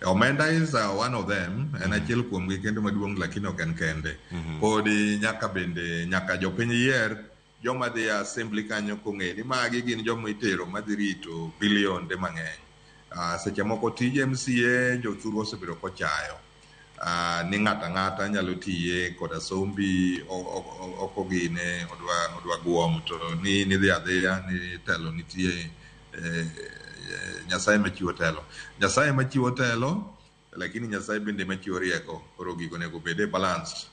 Omenda is one of them, en achiel kuomgi kendo maduong', lakini ok en kende. Podi nyaka bende nyaka jopiny yier joma dhi e assembly kanyo kong'e ni magi gin joma itero madhi rito bilionde mang'eny. Seche moko tij MCA jothuru osebedo kochayo ni ng'ato ang'ata nyalo tiye koda sombi ok ogine odwa guom to ni nidhi adhiya ni telo nitie. Nyasaye machiwo telo, Nyasaye machiwo telo, lakini Nyasaye bende machiwo rieko. Koro gigo onego bed e balanced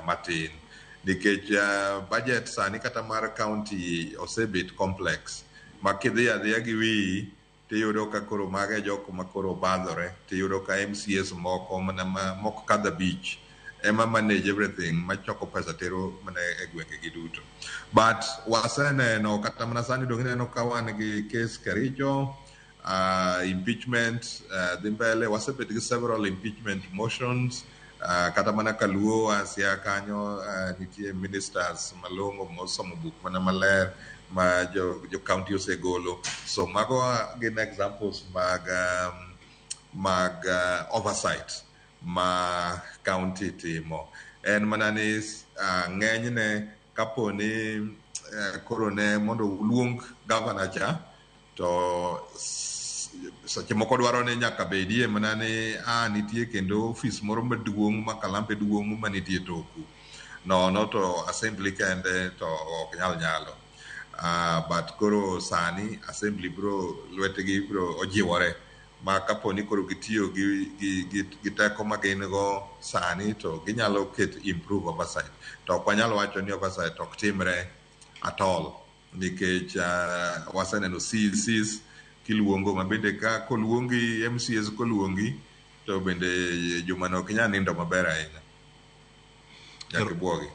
matin nikech budget sani kata mar county osebet complex ma kidhi adhiya gi wiyi tiyudo ka koro mago e jok ma koro badhore. Tiyudo ka MCAs moko mana ma mok kadho 5 ema manage everything, machoko pesa tero mana e gwenge gi duto. But waseneno kata mana sani dong ineno ka wan gi case Kericho, impeachment dhi mbele. Wasebet gi several impeachment motions kata mana kaluo Siaya kanyo nitie ministers malong'o mosomo buk mana maler ma jo county osegolo. So mago gin examples mag oversight ma county timo. En mana ni ng'enyne kapo ni koro ne mondo uluong governor cha to seche moko dwaro ni nyaka bedie mana ni a nitie kendo ofis moro maduong' ma kalambe duong' manitie toku nono to assembly kende to ok nyal nyalo. But koro sani assembly bro lwetgi bro ojiwore ma kapo ni koro gitiyo gi teko ma gin go sani to ginyalo ket improve oversight. To ok wanyal wacho ni oversight ok timre at all nikech waseneno CECs kiluongo ma bende ka koluongi MCAs koluongi to bende jumano ok nyal nindo maber ahinya, nyaka ibuogi.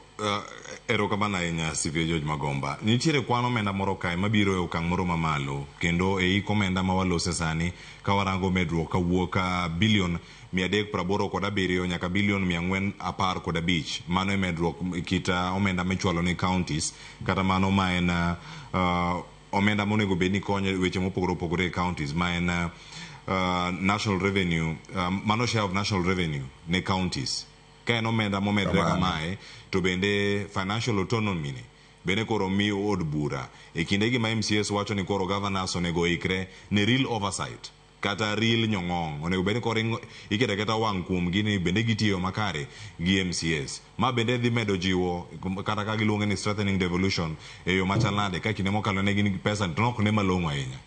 Erokamano ahinya, CPA George Magomba. Nitiere kwan omenda moro kae mabiro e okang' moro mamalo kendo e hik omenda ma walose sani ka warango medruok kawuok bilion 387 nyaka bilion 415. Mano e medruok kit omenda michwalo ne counties kata mano ma en omenda monego bed ni konyo weche mopogore opogore e counties ma en national revenue, mano share of national revenue ne counties. Ka en omenda momedre kamae to bende financial autonomy ni bende koro mi od bura e kinde gi ma MCAs wacho ni koro governors onego ikre ne real oversight kata real nyong'ong onego bed ni koro iketo aketa wang' kuomgi ni bende gitiyo makare gi MCAs ma bende dhi medo jiwo kata ka giluonge ni strengthening devolution e yo machal nade ka kinde mokalo ne gin gi pesa to nok ne malong'o ahinya.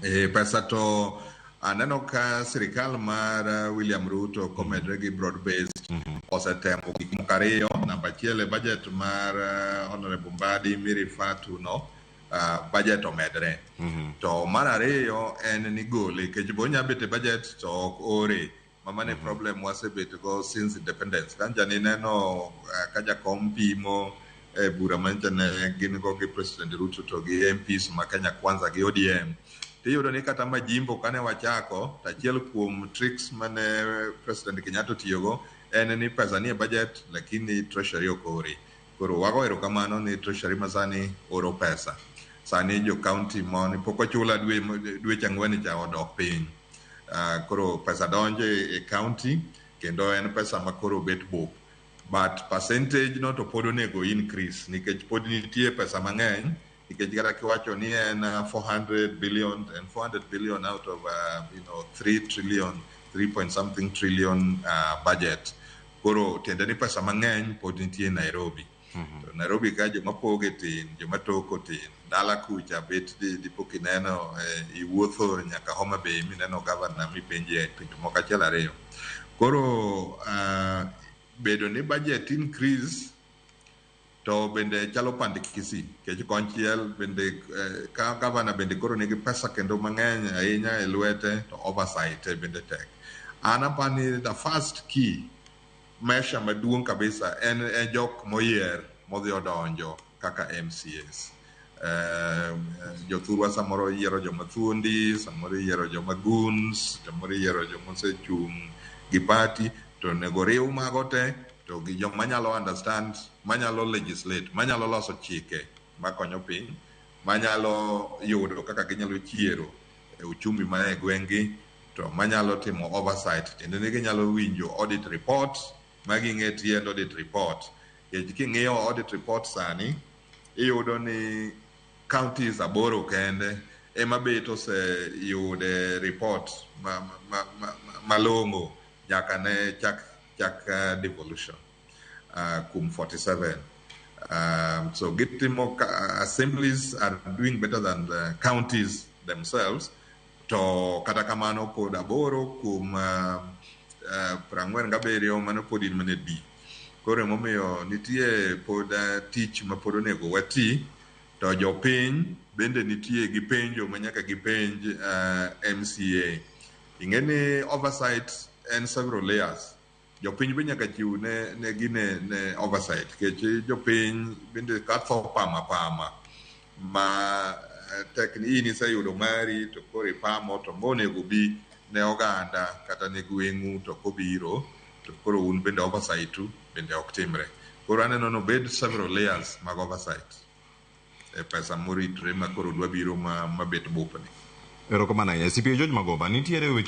E, pesa to aneno ka sirikal mar William Ruto komedre gi broad based osetemo gik moko ariyo. Namba achiel, e budget mar Honorable Mbadi mirifatu no, budget omedre. To mar ariyo en ni gole nikech bo onya bet e budget to ok ore. Mano e problem wasebet go since independence. Kancha nineno ka jakom pimo e bura manyicha ne gin go gi President Ruto to gi MPs ma Kenya Kwanza gi ODM. Tiyudo ni kata majimbo kane wachako, to achiel kuom tricks mane President Kenyatta otiyogo en ni pesa nie budget lakini treasury ok ore. Koro wago erokamano ni treasury masani oro pesa. Sani jo county moni pok ochula dwe dweche 4 cha odok piny. Koro pesa donjo e county kendo en pesa ma koro bet bup. But percentage no to pod onego increase nikech pod nitie pesa mang'eny nikech kata kiwacho ni en 400 billion and 400 billion out of 3 trillion, 3 point something trillion budget. Koro tiende ni pesa mang'eny pod nitie Nairobi. To Nairobi ka joma poge tin, joma toko tin. Dala kucha bet dipo kineno iwuotho nyaka Homa Bay mineno governor mipenje penjo moko achiel ariyo. Koro bedo ni budget increase to bende chalo pand Kisii nikech konchiel bende ka governor bende koro nigi pesa kendo mang'eny ahinya e lwete to oversight bende tek. An apani the first key measure maduong' kabisa en e jok moyier modhi odonjo kaka MCAs. Jothurwa samoro yiero joma thuondi, samoro iyiero joma goons, samoro iyiero joma osechung' gi party, to onego riw mago te to gi joma nyalo understand, manyalo legislate, manyalo loso chike makonyo piny, manyalo yudo kaka ginyalo chiero e uchumi ma e gweng'gi. To manyalo timo oversight, tiende ni ginyalo winjo audit report ma ging'e tiend audit report. Nikech king'iyo audit report sani, iyudo ni counties 8 kende ema bet oseyude report malong'o nyaka ne chak devolution kuom 47. So gitimo assemblies are doing better than the counties themselves. To kata kamano pod 8 kuom 47, mano pod in mana D. Koro emomiyo nitie pod tich ma pod onego wati, to jopiny bende nitie gi penjo ma nyaka gipenj MCA. Ing'e ni oversight en several layers. Jopiny be nyaka chiw ne gine ne oversight, nikech jopiny bende ka tho pama pama ma tek ni in iseyudo mari to koro ipamo, to monego bi ne oganda kata ne gweng'u to kobiro to koro un bende oversight u bende ok timre. Koro aneno ni obed several layers mag oversight e pesa moritre ma koro dwa biro ma mabet bupni. Erokamano ahinya. CPA George Magoba, nitiere weche